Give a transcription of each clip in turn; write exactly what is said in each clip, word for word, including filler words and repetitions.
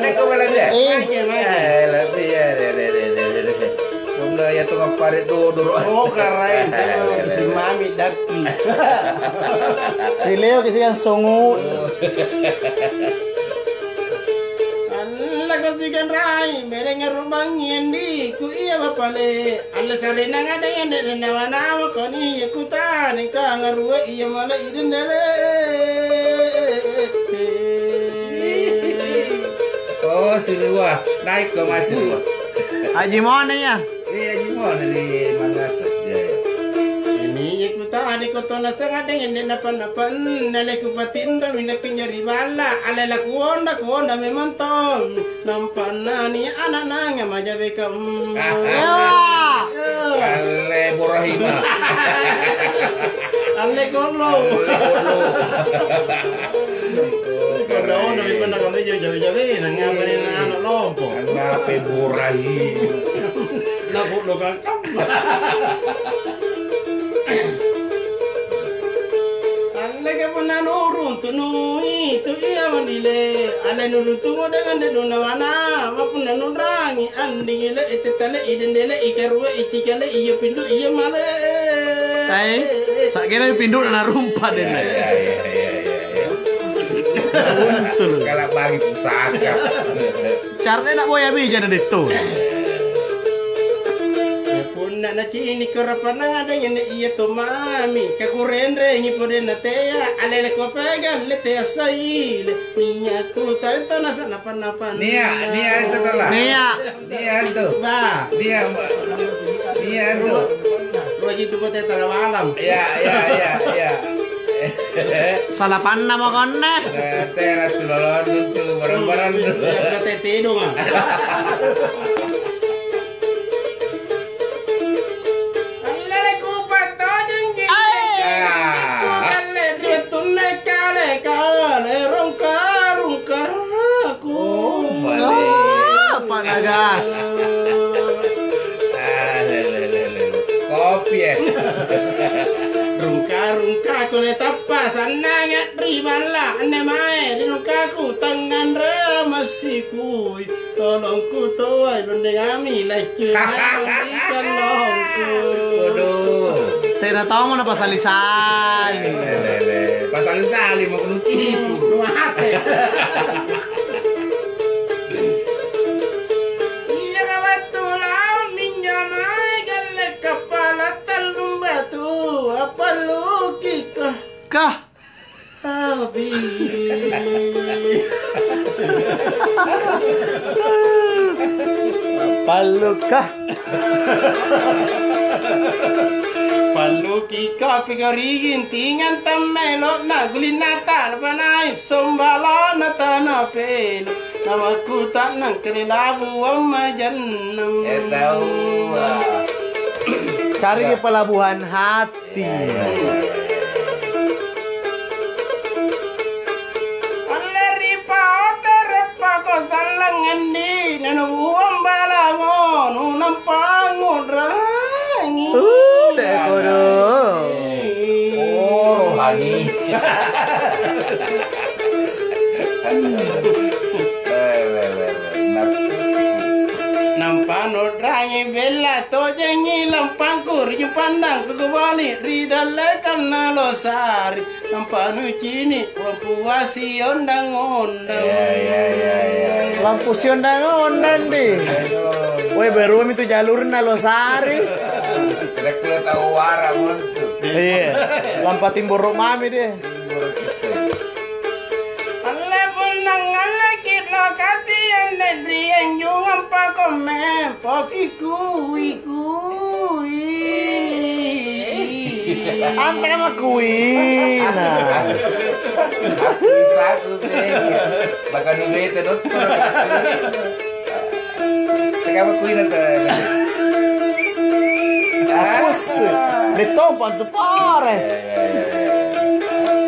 Lekko bela dia. Eh. Maja, maja. Eh, lebih ya, deh, deh, deh, deh, deh, deh. Bunda ya tukang pare dodoro. Oh, karaeng. Deh, deh, deh, deh. Si Mami Daki. Si Leo kisiang songo. Allako sikanrai, belenga rubangi andiku iya bapale. Alle sarena ngadeng ende nawa-nawa koni kutani kangarua iya mala idendere. Oh, sirua. Naik ke mas sirua. Haji Mone ya? Iya, Haji Mone ri Mangasa. Iya, iya. Ini ikutani kotona sangadeng ende napa-napa naleku patinro minakkinya ri balla. Alela kuonda, kuonda memang tong. Nampa nani ana' nanga majabe kamma. Ya. Alle Borahima. Alle Gollo. Alle Gollo. Kau daun dari pernah kami jadi Jawe-jawena ngapa ri anak lompo? Ngape borai? Nabu'lukang kamma. Alleka punna nuruntu'nui tu ia mandile, ale nuruntu'mo dengan denunna wana, ma punna nunrangi andile, tetale'i, dendele'i, karue'i, cikale'i, ia pindu, ia male. Ai, sa'genami pindu'na narumpa denne. Iya, iya, iya, iya, iya. Betul. Kalau bagi pusaka. Carana boya bija na detto. Punna nacinikko rapannanga dengenne ia to mami, kakurenrengi podenna tea, aleleko pegang le tea saile, minyakku tanto nasa napan-napan. Nia, nia itu telah. Nia. Nia itu. Ba. Nia, Mbak. Nia itu. Dua jitu kote tarawalam. Iya, iya, iya, iya. Salapanna mo konne. Eh, tena tu lolong tu barang-barang tu. Iya, kena tete dong, ah. Allere kupattojengki. Ai. Kukalle ri wettunna kale-kale rongka-rongkaku. Oh, male. Ah, panagas. Ah, le, le, le, le. Kopi, eh. Rungka-rungkaku le tappa sannanga ri balla anne mae ri rungkaku tangnganrea massikui. Tolongku toai londengami laccungang ri kallongku. Waduh. Tena tau mo napasali-sali. Le, le, le. Pasali-sali mo kunucipu. Mate. Iya, ka battu laung minjo mae galle kappala tallung batu, appallukiko. Kah? Abi. Pallukah? Palluki kopi koriging tingang tammelo'na gulinnata napanai. Sombalana tana pelo, namakkuta nangkere labuang majannang. Eh, taua. Cariki pelabuhan hati. Alle ri paotere pako sallang endi, nanubuang balamo, nunampa ngu'rangi. Uh, deh, kodo. Oh, rohani. Nampa nu'rangi bella tojengi lampangku ri Jupandang, kukubali ri dallekanna Losari. Nampa nucini' wampuasi ondang-ondang. Iya, iya, iya, iya. Lampu siondang-ondang di. Woi, berumi tu jalurna Losari. Tidak kuliah tahu warang montu. Iya. Lampa timboro' mami deh. Alle punna ngalleki' lokasi anne ri anjungang pakomme, poki kui-kui. Antama kuina. Aku saku, Bang. Maka nu bete, Dokter. Sikamma kuina tau. Apus. Lettong pantu pare.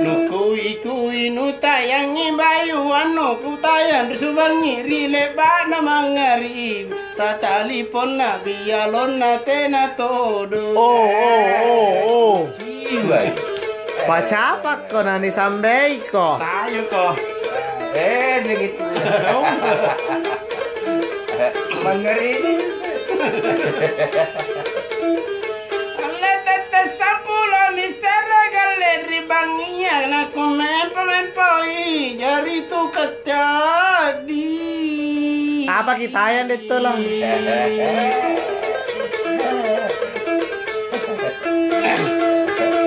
Nukui-kui nutayangi bayu anno kutayang ri subangi ri le'ba'na mangngaribi. Tataliponna bialonna tena todo. Oh, oh, oh, oh. Iwai. Pacapakko nanisambeiko. Sayuko. Eh, begitu. Mangngeri. Alle tette sampulo misara galle ri bangngia nakumempo-mempoi jari tu kacadi. Apa kitayang detto lah?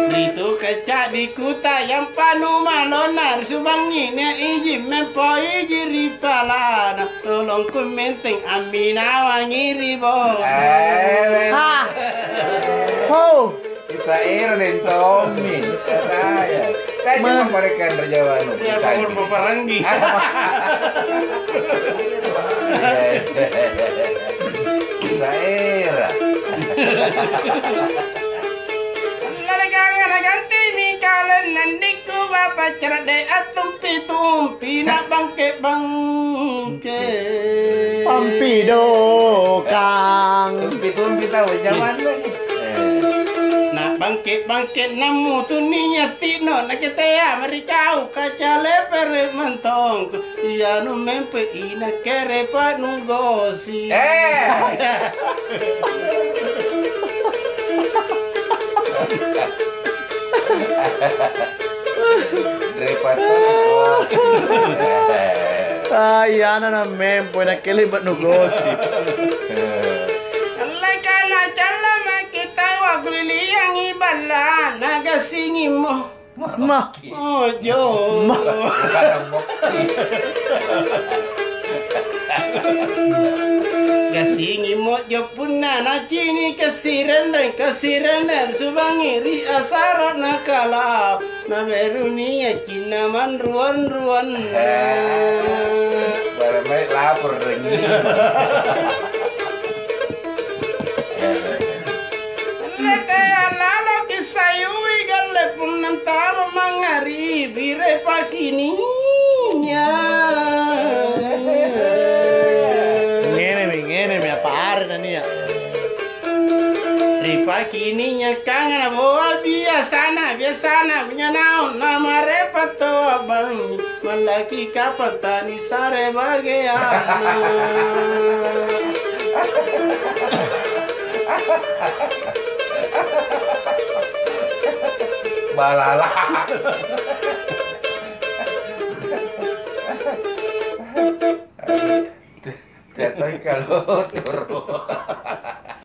Ritu kaca'di kutayang panumalona ri subangngi nia' iji mempo iji ri palana. Tolong ku menteng amminawangi ri bongko. Eh, memang. Hah. Ho. Isaero deng tommi. Saya. Saya cuma mereka yang berjawab. Iya, paparanggi. Saera. Nalegang nagantimi kalenna andikku bapa' cerede' attumpitu Tumpi na bangke-bangke. Pampidokang. Tumpi-tumpi tau, jamanna. Eh. Na bangke-bangke nammutu nia' ti'no, na ketea mari kau kaca lepere' mantong. Ianu mempe' inakke repa' nugosi. Eh. Repa' nugosi. Ah, iana nammempo, nakke le'ba' nugosi. Allekana callamaki tau akkuliliangi balla'na gassingimmo. Ma. Ojo. Ma. Gassingimmo jo punna nacini' kassirendeng, kassirendeng subangi ri asara nakala. Naberunia cinna manruan-ruanna. Eh, barang baik lapor deng. Letea laloki sayui galle punna antama mangngaribi ri pakininya. Ngenemi, ngenemi, apa are nania'? Ri pakininya kangana boa biasana, biasana punya naung namarepa' toa bangngi. Mallaki kapang tanisare bageanna. Balala. Te-, teatoi kalotoro.